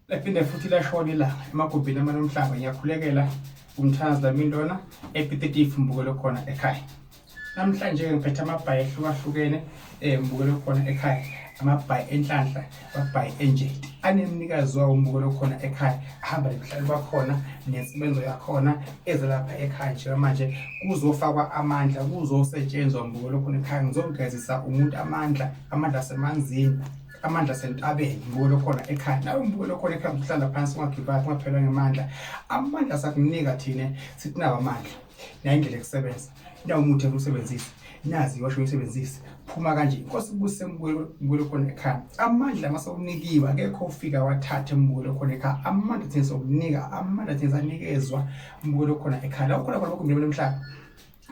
Laphinde futhi lashona ilanga emagumbini amane omhlaba. Ngiyakhulekela umthandazo lami lona epititifu mbukelo khona ekhaya. Namhlanje ngiphethe amabhayi ehlukahlukene mbukelo khona ekhaya. Amabhayi enhlanhla, amabhayi enjeti. Anemnikazi wawo umbukelo khona ekhaya. Ahamba nebuhlalo bakhona nensebenzo yakhona ezelapha ekhaya njengamanje kuzofakwa amandla, kuzosetshenzwa mbukelo khona ekhaya. Ngizogezisa umuntu amandla, amandla asemanzini. Amandla asentabeni mbukelo khona ekhaya. Nawe mbukelo khona ekhaya uhlala phansi ungagive up, ungaphelwa ngemandla. Amandla sakunika thina sithi nawo amandla, nayo indlela yokusebenza, nawo umuthi okusebenzisa, nazi iwasho uyisebenzise. Phuma kanje inkosi ibuse mbukelo khona ekhaya. Amandla masewunikiwe akekho ufika wathathe mbukelo khona ekhaya. Amandla thina sokunika, amandla thina sanikezwa mbukelo khona ekhaya. La ukhona khona bakumbele emhlaba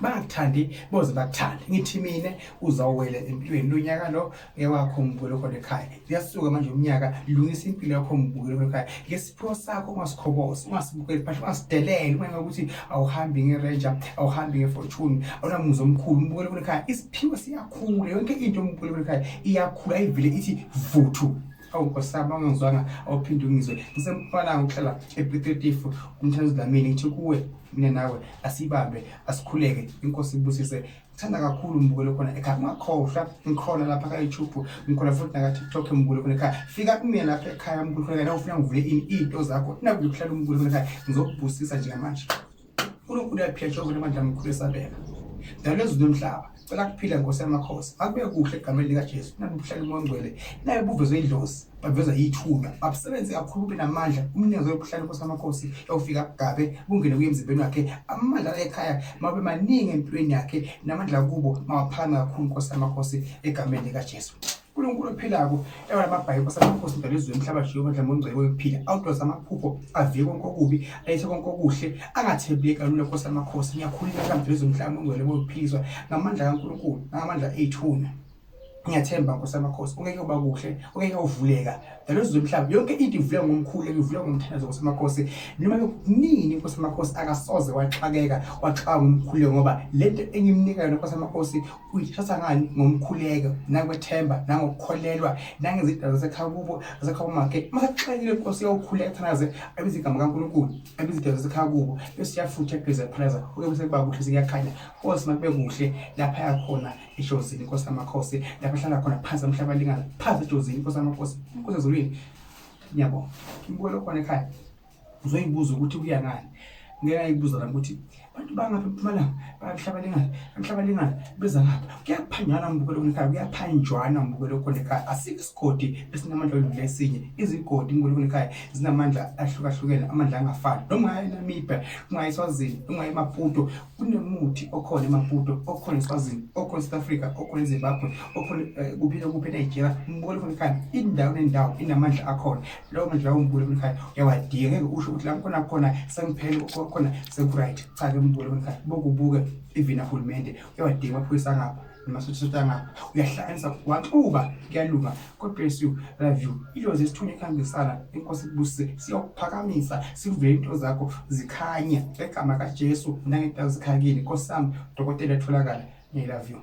bangakuthandi boze bakuthande. Ngithi mina uzawuwela empilweni lo nyaka lo ngewakho mbukelo khona ekhaya. Liyasuka manje umnyaka, lungisa impilo yakho mbukelo khona ekhaya. Ngesiphiwo sakho ungasikhobosi, ungasibukeli phansi, ungasideleli, ungenxa ukuthi awuhambi ngeRanger, awuhambi ngeFortune, awunamuzi omkhulu. Mbukelo khona ekhaya, isiphiwo siyakhula, yonke into mbukelo khona ekhaya iyakhula, ayivele ithi vuthu. Awu Nkosi yami, awungizwanga, awuphinde ungizwe. Ngisempumalanga ukuhlala ePitretifu, umthandazo Dlamini. Ngithi kuwe mina nawe asibambe, asikhuleke, inkosi ibusise. Ngithanda kakhulu mbukelo khona ekhaya. Ungakhohlwa, ngikhona lapha ka-YouTube, ngikhona futhi naka-TikTok mbukelo khona ekhaya. Fika kumina lapha ekhaya mbukelo khona ekhaya, ufuna ngivule ini iy'nto zakho, nakuze kuhlala umbukelo khona ekhaya, ngizokubusisa njengamanje. uNkulunkulu uyaphila Jehova namandla amakhulu esabeka. Dala ezulu nomhlaba. Cela kuphila Nkosi yamakhosi. Akube kuhle egameni likaJesu. Nabe ubuhlali uMoya oNgcwele. Nabe buvezwe idlozi, bavezwa yithuba. Babusebenze kakhulu ube namandla. Umnikazi wobuhlali Nkosi yamakhosi yawufika bugabe bungene kuye emzimbeni wakhe. Amandla la ekhaya mabe maningi empilweni yakhe namandla kubo mawaphakame kakhulu Nkosi yamakhosi egameni likaJesu. uNkulunkulu ophilako ewa lamabhayi Nkosi yamakhosi mdala ezweni umhlaba Jehova Dlamini ongcwele wokuphila awudosa amaphupho avike konke okubi alethe konke okuhle angathembeki kalula Nkosi yamakhosi. Ngiyakhuleka mdala ezweni umhlaba ongcwele wokuphiliswa ngamandla kaNkulunkulu nangamandla ethunya. Ngiyathemba Nkosi yamakhosi ungeke uba kuhle, ungeke uvuleka dala ezweni umhlaba yonke into ivuleka ngomkhuleko, ivuleka ngomthandazo Nkosi yamakhosi. Noma kunini Nkosi yamakhosi akasoze waxakeka waxaka ngomkhuleko ngoba lento engimnika yona Nkosi yamakhosi uyithatha ngani ngomkhuleko nangokwethemba nangokukholelwa nangezidalo zasekhaya kubo zasekhaya kumakhe. Uma sekuxakekile Nkosi uyawukhuleka athandaze abize igama kaNkulunkulu, abize izidalo zasekhaya kubo bese uyafutha egeza ephalaza uke bese kuba kuhle sekuyakhanya. Nkosi makube kuhle lapha yakhona ejozini Nkosi yamakhosi, lapha ehlala khona phansi emhlaba lingana phansi ejozini Nkosi yamakhosi, Nkosi ezulwini. Ngiyabonga. Ngibukele khona ekhaya. Uzoyibuza ukuthi kuya ngani. Ngeke ayibuza la ukuthi abantu bangapha eMpumalanga bayamhlaba lingana, emhlaba lingana beza ngapha. Kuyaphanjwana mbukelo khona ekhaya, kuyaphanjwana mbukelo khona ekhaya. Asikho isigodi esinamandla oludlula esinye. Izigodi mbukelo khona ekhaya zinamandla ahlukahlukene, amandla angafani. Noma ungaya eNamibia, ungaya eSwazini, ungaya eMaputo, kunemuthi okhona eMaputo, okhona eSwazini, okhona eSouth Africa, okhona eZimbabwe, okhona kuphi kuphi eNigeria. Mbukelo khona ekhaya, indawo nendawo inamandla akhona. Lawo mandla lawo mbukelo khona ekhaya uyawadinga, ngeke usho ukuthi la ngikhona khona sengiphele khona seku-right. Cha ke mbukelo khona ekhaya, bokubuke even ahulumende uyawadinga amaphoyisa angapha namasotha angapha, uyahlanganisa waxuba kuyalunga. God bless you, love you. Idlozi esithunywa ekuhambisana, inkosi ikubusise, siyokuphakamisa sikuvele into zakho zikhanye ngegama kaJesu nangento zikhakini. Nkosi yami, dokotela etholakala. I love you.